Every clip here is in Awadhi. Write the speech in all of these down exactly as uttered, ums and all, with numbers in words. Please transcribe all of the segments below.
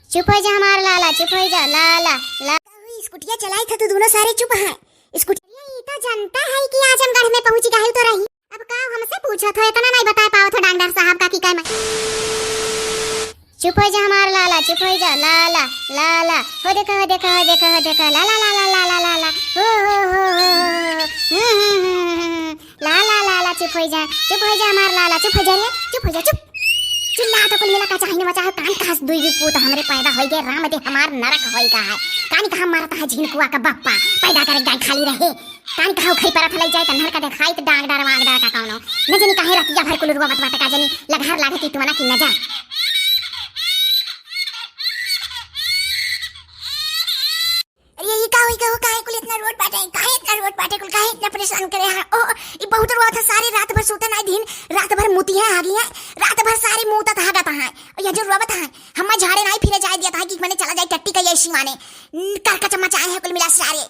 चुप होइ जा हमार लाला, चुप होइ जा लाला, ला। कहू, स्कूटिया चलाइत ह तो दुनो सारे चुप हैं। स्कूटी, अरे, ई तो जनता है कि आजमगढ़ में पहुँच गए तो रही। अब का हमसे पूछत हो, इतना नहीं बताए पावत हो डॉक्टर साहब का कि का मैं। चुप होइ जा हमार लाला, चुप होइ जा लाला, लाला। हो देखा, हो देखा, हो देखा, हो देखा, लाला, लाला, लाला, लाला, हो, हो, हो, हो, हो, हो। हम्म, हम्म, हम्म, हम्म, हम्म। लाला, लाला, चुप होइ जा, चुप होइ जा हमार लाला, चुप होइ जा रे, चुप होइ जा, चुप। चिल्ला तो कुल मिला का चाही न मचा है, कान कहाँ से दुई भी पूत हमरे पैदा होइ गए, राम दे हमार नरक होइ गा है। कानी कहाँ मारत है झिनकुआ का बप्पा, पैदा करे गाय खाली रहे। कानी कहाँ उखई परत लई जाए, तन्हर का देखाई त डांग डर वांग डर का कौनो। न जनी काहे रतिया भर कुल रोवत बाटे का जनी, लगहर लागे कि तुअना की नजर। अरे, ई का होई, का हो, काहे कुल इतना रोत बाटे, काहे इतना रोत बाटे कुल, काहे इतना परेशान करे हैं? ओ, ई बहुत रोत है, सारे रात भर सोते नाई दिन, रात भर मुती है, हागी है, रात भर सारे मुतत हागत हैं। और ये जो रोवत हैं, हम्मा झाड़े नाई फिरे जाए देता है कि मने चला जाए टट्टी का ये शिवाने, न, करकच मचाए हैं कुल मिला सारे।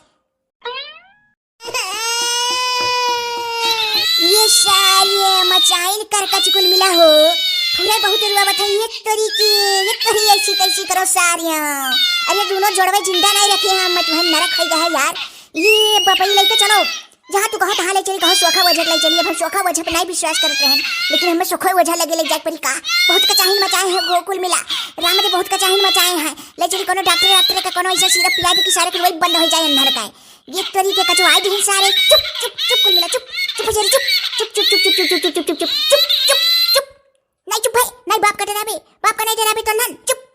ये सारे मचाइन करकच कुल मिला हो, पूरा बहुत रोवत है, ये तरीके, ये कहीं ऐसी तैसी करो सारियां। अरे दुनो जोड़वे जिंदा नहीं रखे हैं, मैं तुम्हें नरक खाई है यार। ये बपई लेके चलो, जहाँ तू कहो तहाँ ले चली, कहो सोखा ओझा के ले चली। अब हम सोखा ओझा पे नहीं विश्वास करत रहन, लेकिन हमें सोखा ओझा लगे ले जाए परी का। बहुत कचाहिन मचाए हैं गो कुल मिला, राम दे बहुत कचाहिन मचाए हैं। ले चली कोनो डॉक्टर, डॉक्टर का कोनो ऐसा सिरप पिला दे कि सारे कुल वही बंद हो जाए अंधर का। ये तरीके का जो आए दिन सारे, चुप, चुप, चुप, कुल मिला, चुप, चुप हो जा रे, चुप, चुप, चुप। नहीं चुप भाई, नहीं बाप का डरावे, बाप का नहीं डरावे तो नन, चुप।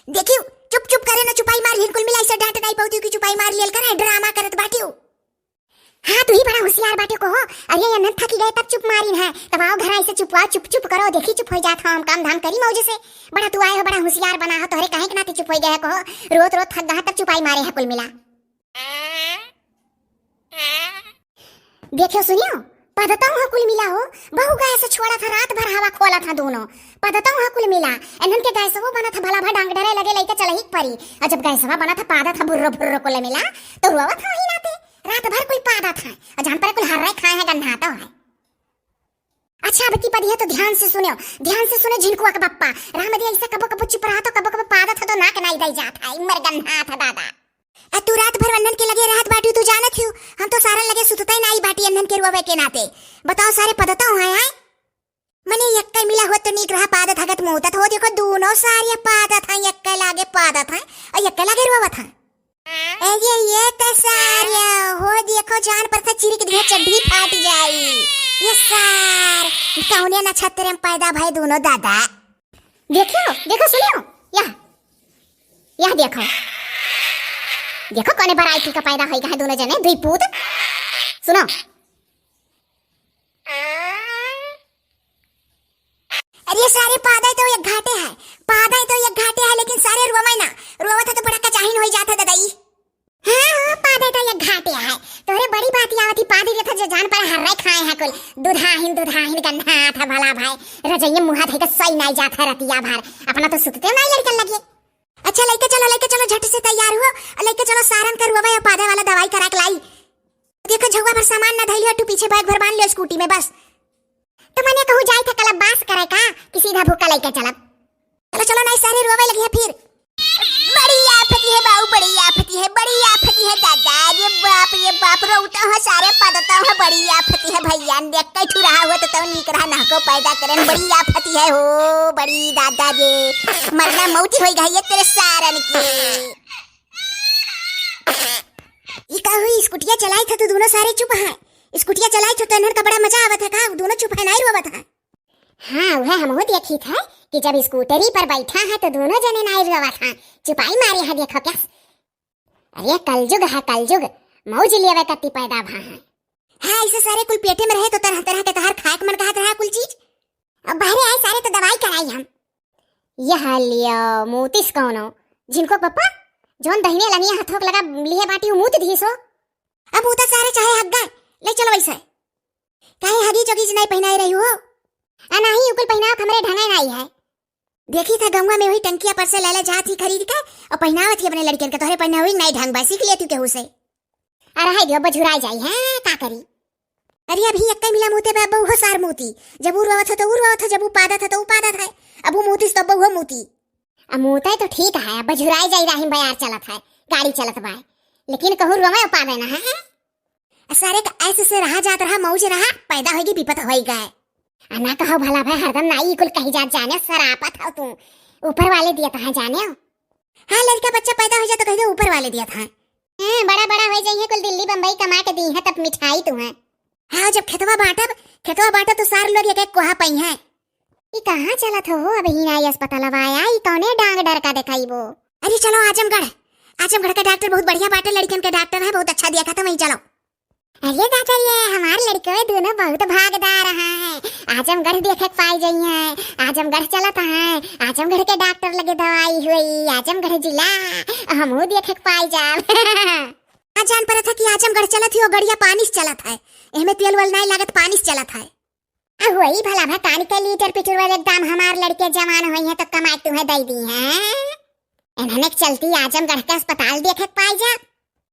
देखियो, चुप, चुप करे ना, चुपाई मार लिहन कुल मिला, ऐसे डांट नहीं पाउती कि चुपाई मार लियल करे, ड्रामा करत बाटियो। हाँ, तू ही बड़ा होशियार बाटे को हो। अरे, ये नन थकी गए तब चुप मारिन है, तब आओ घर ऐसे चुपवा, चुप, चुप करो, देखी चुप हो जात हम, काम धाम करी मौज से। बड़ा तू आए हो, बड़ा होशियार बना हो, तोहरे काहे के नाते चुप हो गए है को हो, रोत रोत थक गए तब चुपाई मारे है कुल मिला। देखियो सुनियो, पदतौ ह कुल मिला हो, बहु गैस छोड़ा था, रात भर हवा खोला था दोनों। पदतौ ह कुल मिला, एनन के गैसवो बना था, भला भर डांग डरे लगे लइके चलही के परी। और जब गैसवा बना था, पादा था भुर्रो भुर्रो कुल मिला, तो रोवा था वही नाते। रात भर कुल पादा था, और जान पर कुल हर्रे खाए हैं, गन्हाता है। अच्छा, अब की पदिया तो ध्यान से सुनियो, ध्यान से सुने झिनकुआ के बप्पा। राम दे ऐसे कबो कबो चुप रहा तो कबो कबो पादा था तो नाक नाई दई जात है, मर गन्हात है दादा। आ तू रात भर अन्हन के लगे रहत बाटू, तू जानत हियो, हम तो सारन लगे सुतते नाई बाटी अन्हन के रोवे के नाते। बताओ सारे पदतौ हैं, हैं? मने यक्के मिला हो तो नीक रहा, पादत हगत मोतत हो, देखो दोनों सारे पादत हैं, यक्के लागे पादत हैं और यक्के लागे रोवत हैं। अरे ये तो सारे हो, देखो जान पर था चिरिक दिया चड्ढी फाट जाई। ये सार कौने नक्षत्र में पैदा भय दोनों दादा। देखियो, देखो, सुनियो, यह, यह देखो, देखो कौने variety का पैदा होई कहाँ दोनों जने, दुई पूत। सुनो। अरे सारे पादा तो एक घाटे है, पादा तो एक घाटे है, लेकिन सारे रोवे ना, रोवत है तो बड़ा कचाहिन होई जात है ददाई। हाँ, हाँ, पादे तो ये घाटे है। तोहरे बड़ी बात आवत ही, पादे के तो जे जान पर हर्रे खाए हैं कुल। दुधाहिन, दुधाहिन गन्हात है भला भाई। रजइये मुँह धइ के सही नाई जात है रतिया भर। अपना तो सुतते नाई लड़कन लगे। अच्छा, लइके चलो, लइके चलो, झट से तैयार हो। और लइके चलो सारन के रोवे और पादे वाला दवाई करा के लाई। देखो, झउआ भर सामान ना धइलियो, तू पीछे बैग भर बांध लियो स्कूटी में बस। तो मने कहूँ जाई था कलबास करे का, कि सीधा भूखा लइके चलब? चलो, चलो, नहीं सारे रोवे लगी है फिर। बड़ी आफती है बाऊ, बड़ी आफती है, बड़ी आफती है दादा, रे बाप, रे बाप, रोता है सारे पदता है, बड़ी आफती है भैया, देख के ठुरा हुआ तो, तो नीक रहा ना को पैदा करन, बड़ी आफती है हो, बड़ी दादा रे, मरना मौती होई गई है तेरे सारन की। ई का हुई, स्कूटिया चलाई था तो दोनों सारे चुप हैं, स्कूटिया चलाई था तो इन्हन का बड़ा मजा आवत है का, दोनों चुप है, नहीं रोवत है। हाँ, वह हमहू देखी था कि जब स्कूटरी पर बैठा है तो दोनों जने नाई रोवत हैं, चुपाई मारे है, देखो क्या। अरे कलजुग है, कलजुग, मौज लेवे कत्ती पैदा भा है। हाँ, ऐसे सारे कुल पेटे में रहे तो तरह तरह के तहार खाए के मन कहत रहा कुल चीज। अब बाहरे आए सारे तो दवाई कराई हम। यह लियो, मूतिस कौनो, झिनको पप्पा, जौन दहिने लंगिया हथोक लगा लिहे बाटी, उ मूत धीसो। अब उ तो सारे चाहे हग गए, ले चलो वैसे। काहे हगीज ओगीज नाई पहिनाए रही हो? आ नाही, उ कुल पहिनावत हमरे ढंगे नाई है। देखी था गंगवा में वही टंकिया पर से लेले जात ही खरीद के और पहिनावत ही अपने लड़कियन के, तोहरे पहिनावे नाई ढंग बा, सीख लेती केहू से। आ रहा दियो, बझुराई जाई है, का करी? अरे अभी एक्के मिला मूते बा, बहु हो सार मूती। जब उ रोवत हो तो उ रोवत हो, जब उ पादत हो तो उ पादत है। अब उ मूतीस तो बहु हो मूती। अब मुँह तय तो ठीक है, अब झुराई जाई राही में बयार चलत है, गाड़ी चलत बा, लेकिन कहूँ रोवे पावे ना है। सारे का ऐसे से रहा जात रहा, मौज रहा, पैदा होइगी विपत होई गए। आ ना कहो भला भाई, हरदम नाई कुल कही जात जाने, सरापत हो तू, ऊपर वाले दिया था जाने। हाँ, लड़का बच्चा पैदा हो जाए तो कह दे ऊपर वाले दिया था। हाँ, बड़ा बड़ा हो जाइए कुल, दिल्ली बम्बई कमा के दी है तब मिठाई तू है। हाँ, जब खेतवा बांटब, खेतवा बांटब तो सारे लोग एक एक कोहा पई है। ई कहाँ चलत हो, हो? अबहीं नाई अस्पतालवा आया, ई कौने डांग डर का देखाइबो? अरे चलो आजमगढ़, आजमगढ़ का डॉक्टर बहुत बढ़िया बाटे, लड़कन के डॉक्टर है, बहुत अच्छा देखत है, वहीं चलो। अरे दादा, ये हमार लड़के दोनों बहुत भागदार हैं, आजमगढ़ देखे के पाई जाई हैं, आजमगढ़ चलत हैं, आजमगढ़ के डॉक्टर लगे दवाई हुई, आजमगढ़ जिला, हमहू देखे के पाई जाब। आ जान परत है कि आजमगढ़ चलत ही, वो गड़िया पानी से चलत है, एहमे तेल वेल नाई लागत, पानी से चलत है। आ वही भला भा कान के लीटर पिटुर वाले एकदम हमार लड़के जवान होई हैं तो कमाई तुहे दई दी हैं। इन्हने के चलती आजमगढ़ के अस्पताल देखे के पाई जा।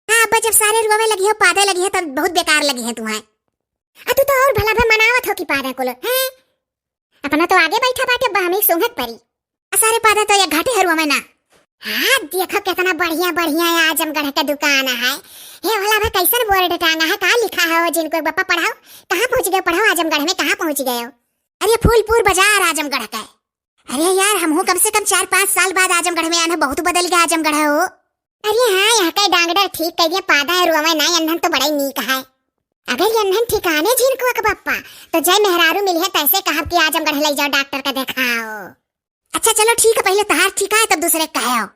हाँ, अब जब सारे रोवे लगी हो, पादे लगी है, तब बहुत बेकार लगी है तुम्हें। आ तू तो और भला भा मनावत हो कि पादे को लो, हैं? अपना तो आगे बैठा बाटे, अब हमें सूंघत परी। आ सारे पादे तो ये घाटे है रोवे ना। हाँ, देखो कितना बढ़िया बढ़िया है आजमगढ़ के दुकान है। हे भला भा कैसन बोर्ड टांगा है, का लिखा है वो जिनको बप्पा पढ़ाओ, कहाँ पहुँच गए, पढ़ाओ आजमगढ़ में कहाँ पहुँच गए हो? अरे फूलपुर बाजार आजमगढ़ के। अरे यार, हमहू कम से कम चार पाँच साल बाद आजमगढ़ में आना, बहुत बदल गया आजमगढ़ हो। अरे हाँ, यहाँ का डांगडर ठीक कह दिया, पादा है रोवे ना, अन्हन तो बड़ा ही नीक है। अगर ये अन्हन ठिकाने झिनकुआ के बप्पा, तो जय मेहरारू मिली है, तैसे कहब कि आजमगढ़ ले जाओ डॉक्टर का देखाओ। अच्छा चलो ठीक है, पहले तहार ठीक है तब दूसरे का कहो।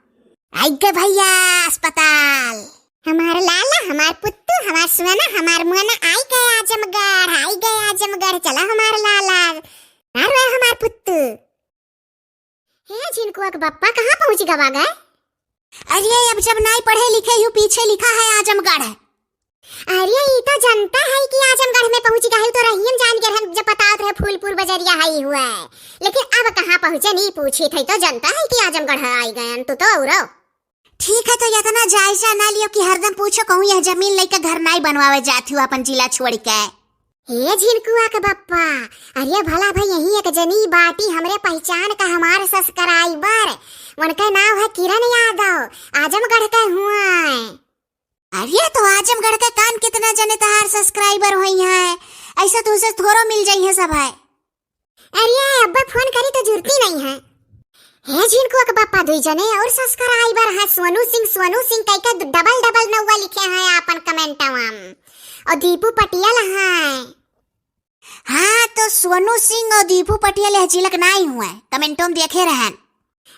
आई गए भैया अस्पताल। हमार लाला, हमार पुत्तू, हमार सुना, हमार मुआना, आई गए आजमगढ़, आई गए आजमगढ़, चला हमार लाला, ना रोए हमार पुत्तू। हे झिनकुआ के बप्पा, कहाँ पहुँच गवा गए? अरे अब जब नाई पढ़े लिखे हूँ, पीछे लिखा है आजमगढ़। अरे ई तो जनता है कि आजमगढ़ में पहुँच गए, तो रहियन जान गए रहन, जब पता रहे फूलपुर बजरिया है हुआ है। लेकिन अब कहाँ पहुँचे, नहीं पूछी थे तो जनता है कि आजमगढ़ आई गए तू तो। औरो ठीक है, तो इतना जायजा ना लियो कि हरदम पूछो कहूँ यह जमीन लेके घर नाई बनवावे जात हूँ अपन जिला छोड़ के। हे झिनकुआ के बप्पा, अरे भला भाई यही एक जनी बाटी हमरे पहचान का हमार सब्सक्राइबर, उनका नाम है किरण यादव, आजमगढ़ के हुआ। अरे तो आजमगढ़ के कान कितना जने तहार सब्सक्राइबर होई हैं, ऐसा तुमसे थोड़ो मिल जाई है सब है। अरे अब्बा फोन करी तो जुरती नहीं है। हे झिनकुआ के बप्पा, दुई जने और सब्सक्राइबर हैं, सोनू सिंह, सोनू सिंह कह के डबल डबल नौवा लिखे हैं अपन कमेंटवा में। और दीपू पटियाल हैं। हाँ, तो सोनू सिंह और दीपू पटियाल यह जिलक नाई हुए, कमेंटों में देखे रहन।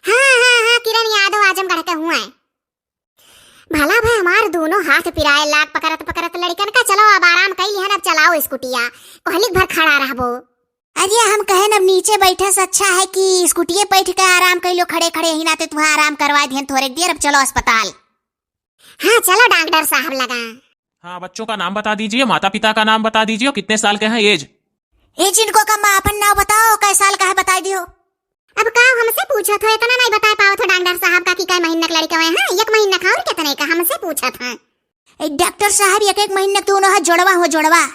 हाँ, हाँ, हाँ, किरण यादव आजमगढ़ के हुए। भला भाई हमार दोनों हाथ पिराए लाग पकड़त पकड़त लड़कन का। चलो अब आराम कई लिहन, अब चलाओ स्कूटिया, कोहलिक भर खड़ा रहबो। अरे हम कहन अब नीचे बैठे से अच्छा है कि स्कूटिये बैठ के आराम कर लो, खड़े खड़े ही नाते तुम्हें आराम करवा दिहन थोड़े देर, अब चलो अस्पताल। हाँ चलो डॉक्टर साहब लगा। हाँ, बच्चों का नाम बता दीजिए, माता पिता का नाम बता दीजिए और कितने साल के हैं, एज। ए जिनको का माँ अपन नाम बताओ, कै साल का है बताई दियो। अब का हमसे पूछत हो, इतना नहीं बता पावत हो डॉक्टर साहब का कि कै महीना का लड़का है? हाँ, एक महीना का और कितने का हमसे पूछत है। ए डॉक्टर साहब, एक एक महीना का दोनों है, जुड़वा हो जुड़वा।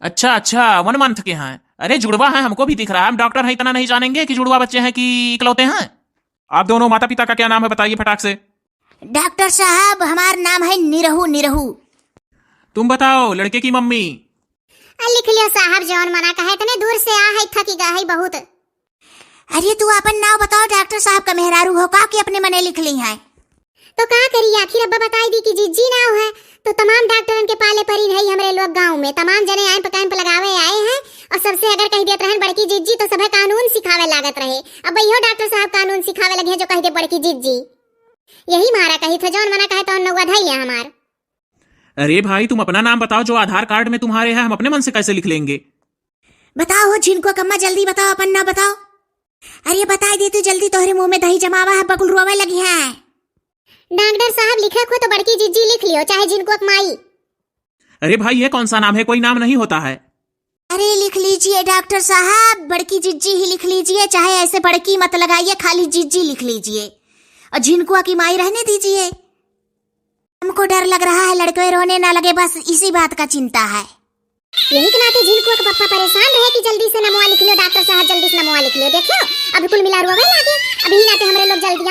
अच्छा अच्छा, वन मंथ के हैं। अरे जुड़वा है, हमको भी दिख रहा है, हम डॉक्टर हैं इतना नहीं जानेंगे कि जुड़वा बच्चे हैं कि इकलौते हैं। आप दोनों माता पिता का क्या नाम है बताइए फटाक से। डॉक्टर साहब, हमार नाम है निरहू, निरहू। तुम बताओ लड़के की मम्मी। आ, लिख लियो साहब, जौन मना कहे, इतने दूर से आ है, थकी गा है बहुत। अरे तू अपन नाव बताओ, डॉक्टर साहब का मेहरारू हो का कि अपने मने लिख ली है? तो का करी, आखिर अब्बा बताई दी कि जिज्जी नाव है, तो तमाम डॉक्टरन के पाले परी है हमरे लोग गांव में, तमाम जने आए कैंप लगावे आए हैं, और सबसे अगर कह देत रहन बड़की जिज्जी तो सभे कानून सिखावे लागत रहे। अब इहो डॉक्टर साहब कानून सिखावे लगे हैं जो कह दे बड़की जिज्जी। यही मारा कही थे, जौन मना कहे तौन नौवा धई लिया हमार। अरे भाई, तुम अपना नाम बताओ, जो आधार कार्ड में तुम्हारे है, हम अपने मन से कैसे लिख लेंगे? बताओ हो झिनको कम्मा, जल्दी बताओ, अपन नाम बताओ। अरे बताई दे तू जल्दी, तोहरे मुंह में दही जमावा है, बकुल रोवे लगी है। डॉक्टर साहब, लिखे को तो बड़की जिज्जी लिख लियो, चाहे झिनको माई। अरे भाई, ये कौन सा नाम है? कोई नाम नहीं होता है। अरे लिख लीजिए डॉक्टर साहब, बड़की जिज्जी ही लिख लीजिए, चाहे ऐसे बड़की मत लगाइए, खाली जिज्जी लिख लीजिए और झिनकुआ की माई रहने दीजिए। हमको डर लग रहा है, लड़के रोने ना लगे, बस इसी बात का चिंता है। यही के नाते झिनकुआ के पप्पा परेशान रहे कि जल्दी से नमवा लिख लियो डॉक्टर साहब, जल्दी से नमवा लिख लियो। देखियो, अभी कुल मिला रोवे लागे, अभी नाते हमरे लोग जल्दी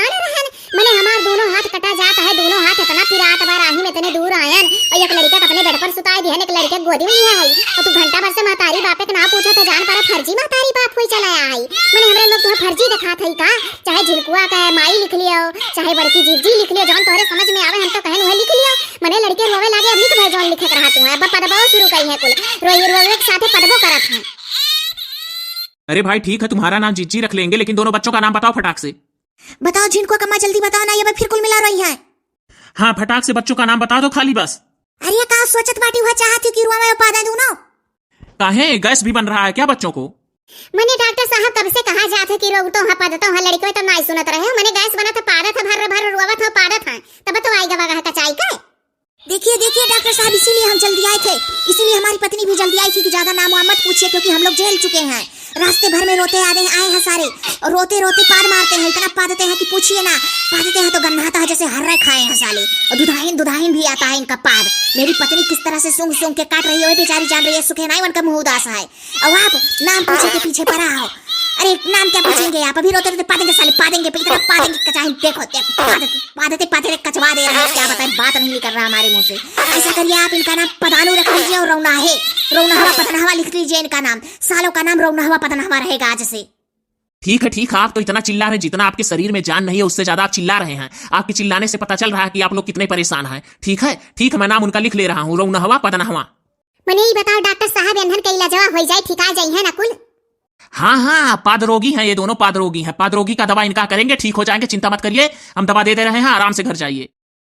कहने के लड़के गोदी में लिया है, और तू घंटा भर से महतारी बापे के नाम पूछत है, जान पड़ा फर्जी महतारी बाप होई चला आया है। मने हमरे लोग तुहे फर्जी देखात है का? चाहे झिनकुआ का माई लिख लियो, चाहे बड़की जीजी लिख लियो, जौन तोहरे समझ में आवे हम तो कहन वह लिख लियो। मने लड़के रोवे लागे, अब लिख भाई जौन लिखे के रहा तू है, अब पदबो शुरू करी है कुल, रोई रोवे के साथे पदबो करत है। अरे भाई ठीक है, तुम्हारा नाम जीजी रख लेंगे, लेकिन दोनों बच्चों का नाम बताओ फटाक से। बताओ झिनकुआ का माँ, जल्दी बताओ ना, ये फिर कुल मिला रही है। हाँ, फटाक से बच्चों का नाम बता दो खाली बस। अरे का सोचत बाटी हुआ, चाहत हो कि रुआ में पादा दूनो? काहे, गैस भी बन रहा है क्या बच्चों को? मने डॉक्टर साहब कब से कहा जात है कि रोग तो हाँ पादत है, लड़के तो नाई सुनत रहे हो। मने गैस बनत है, पादत है, भर भर रोवत है, पादत है, तब तो आई गवा कचाई के। देखिए, देखिए डॉक्टर साहब, इसीलिए हम जल्दी आए थे, इसीलिए हमारी पत्नी भी जल्दी आई थी कि ज्यादा नाम वाम मत पूछिए, क्योंकि हम लोग झेल चुके हैं। रास्ते भर में रोते आते हैं, आए हैं सारे, और रोते रोते पाद मारते हैं, इतना पादते हैं कि पूछिए ना। पादते हैं तो गन्नाता है जैसे हर्रे खाए हैं साले, और दुधाइन दुधाइन भी आता है इनका पाद। मेरी पत्नी किस तरह से सूंघ सूंघ के काट रही है, वही बेचारी जान रही है, सुखे नाई उनका मुंह उदास है। और आप नाम पूछे के पीछे पड़ा हो। अरे नाम क्या पूछेंगे आप, अभी रोते रोते पादेंगे साले, पादेंगे, इतना पादेंगे, कचाही देखो, देखो, पादते पादते पादते कचवा दे रहे हैं, क्या बताएं, बात नहीं निकल रहा हमारे मुंह से। ऐसा करिए, आप इनका नाम पदानू रख लीजिए और रौनाहे, रौनहवा पदनहवा लिख लीजिए इनका नाम। सालों का नाम रौनहवा पदनहवा रहेगा आज से। ठीक है, ठीक है, आप तो इतना चिल्ला रहे हैं, जितना आपके शरीर में जान नहीं है, उससे ज्यादा आप चिल्ला रहे हैं। आपके चिल्लाने से पता चल रहा है कि आप लोग कितने परेशान हैं। ठीक है, ठीक है, मैं नाम उनका लिख ले रहा हूँ, रौनहवा पदनहवा। मने ई बताओ डॉक्टर साहब, एन्हन के इलाजवा होई जाए, ठीक आ जाई है ना कुल? हाँ, हाँ, पाद रोगी हैं ये दोनों, पाद रोगी हैं। पाद रोगी का दवा इनका करेंगे, ठीक हो जाएंगे, चिंता मत करिए, हम दवा दे दे रहे हैं, आराम से घर जाइए।